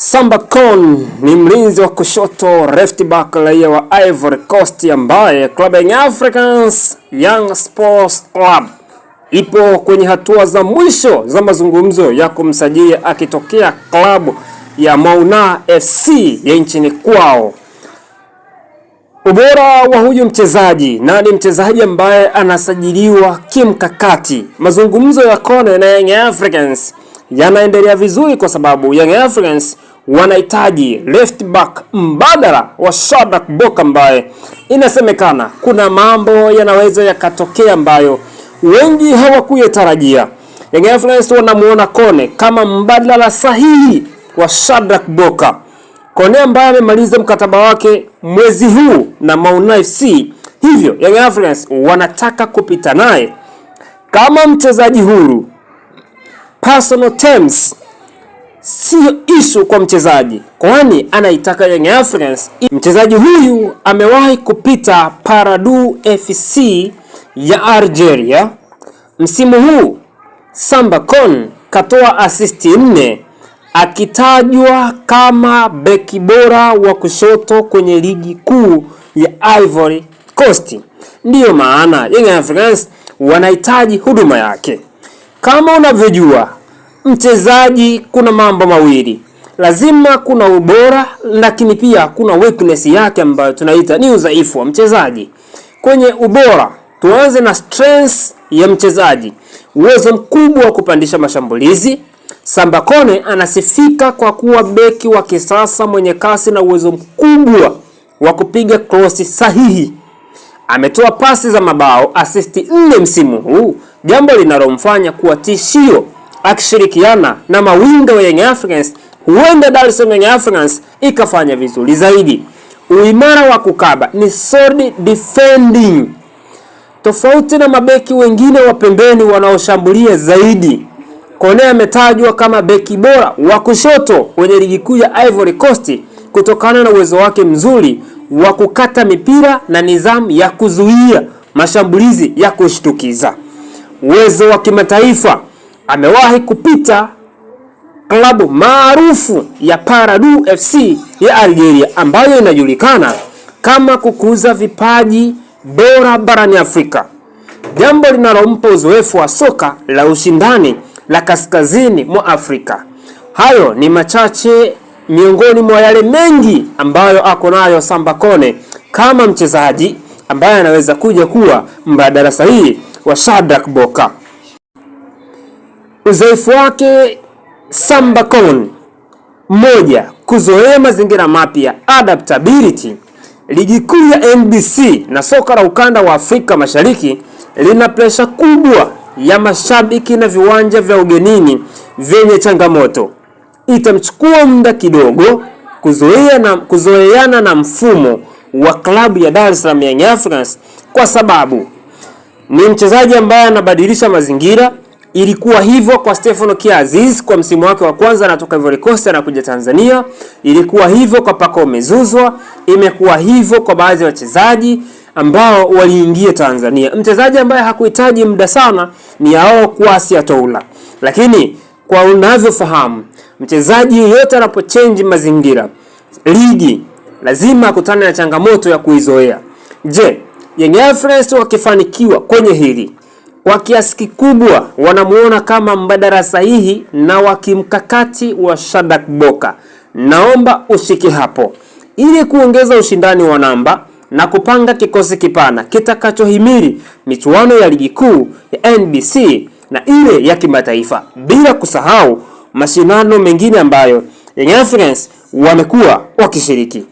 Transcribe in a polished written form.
Samba Kone ni mlinzi wa kushoto, left back, raia wa Ivory Coast ambaye klabu ya Young Africans, Young Sports Club, ipo kwenye hatua za mwisho za mazungumzo ya kumsajili akitokea klabu ya Mauna FC ya nchini kwao. Ubora wa huyu mchezaji, na ni mchezaji ambaye anasajiliwa kimkakati. Mazungumzo ya Kone na Young Africans yanaendelea vizuri kwa sababu Young Africans wanahitaji left back mbadala wa Shadrack Boka ambaye inasemekana kuna mambo yanaweza yakatokea ambayo wengi hawakuyatarajia. Young Africans wanamuona Kone kama mbadala sahihi wa Shadrack Boka. Kone ambaye amemaliza mkataba wake mwezi huu na Mauna FC, hivyo Young Africans wanataka kupita naye kama mchezaji huru. Personal terms siyo issue kwa mchezaji, kwani anaitaka Young Africans. Mchezaji huyu amewahi kupita Paradou FC ya Algeria. Msimu huu Samba Kone katoa asisti 4 akitajwa kama beki bora wa kushoto kwenye ligi kuu ya Ivory Coast. Ndiyo maana Young Africans wanahitaji huduma yake. Kama unavyojua mchezaji, kuna mambo mawili, lazima kuna ubora, lakini pia kuna weakness yake ambayo tunaita ni udhaifu wa mchezaji. Kwenye ubora, tuanze na strengths ya mchezaji, uwezo mkubwa wa kupandisha mashambulizi. Samba Kone anasifika kwa kuwa beki wa kisasa mwenye kasi na uwezo mkubwa wa kupiga krosi sahihi. Ametoa pasi za mabao, asisti 4 msimu huu, jambo linalomfanya kuwa tishio akishirikiana na mawinga wa Young Africans. Huenda Dar es Salaam Young Africans ikafanya vizuri zaidi. Uimara wa kukaba ni solid defending, tofauti na mabeki wengine wa pembeni wanaoshambulia zaidi. Kone ametajwa kama beki bora wa kushoto kwenye ligi kuu ya Ivory Coast kutokana na uwezo wake mzuri wa kukata mipira na nidhamu ya kuzuia mashambulizi ya kushtukiza. Uwezo wa kimataifa, amewahi kupita klabu maarufu ya Paradou FC ya Algeria ambayo inajulikana kama kukuza vipaji bora barani Afrika, jambo linalompa uzoefu wa soka la ushindani la kaskazini mwa Afrika. Hayo ni machache miongoni mwa yale mengi ambayo ako nayo Samba Kone kama mchezaji ambaye anaweza kuja kuwa mbadala sahihi wa Shadrack Boka. Uzoefu wake Samba Kone: moja, kuzoea mazingira mapya, adaptability. Ligi kuu ya NBC na soka la ukanda wa Afrika Mashariki lina presha kubwa ya mashabiki na viwanja vya ugenini vyenye changamoto. Itamchukua muda kidogo kuzoeana na mfumo wa klabu ya Dar es Salaam Young Africans kwa sababu ni mchezaji ambaye anabadilisha mazingira. Ilikuwa hivyo kwa Stefano Kiaziz kwa msimu wake wa kwanza anatoka Ivory Coast anakuja Tanzania. Ilikuwa hivyo kwa Pacome Zouzoua, imekuwa hivyo kwa baadhi ya wachezaji ambao waliingia Tanzania. Mchezaji ambaye hakuhitaji muda sana ni Yao Kwasi Atoula, lakini kwa unavyofahamu mchezaji yeyote anapochange mazingira, ligi, lazima akutane na changamoto ya kuizoea. Je, Young Africans wakifanikiwa kwenye hili kwa kiasi kikubwa wanamuona kama mbadala sahihi na wa kimkakati wa Shadrack Boka. Naomba ushike hapo ili kuongeza ushindani wa namba na kupanga kikosi kipana kitakachohimili michuano ya ligi kuu ya NBC na ile ya kimataifa, bila kusahau mashindano mengine ambayo Young Africans wamekuwa wakishiriki.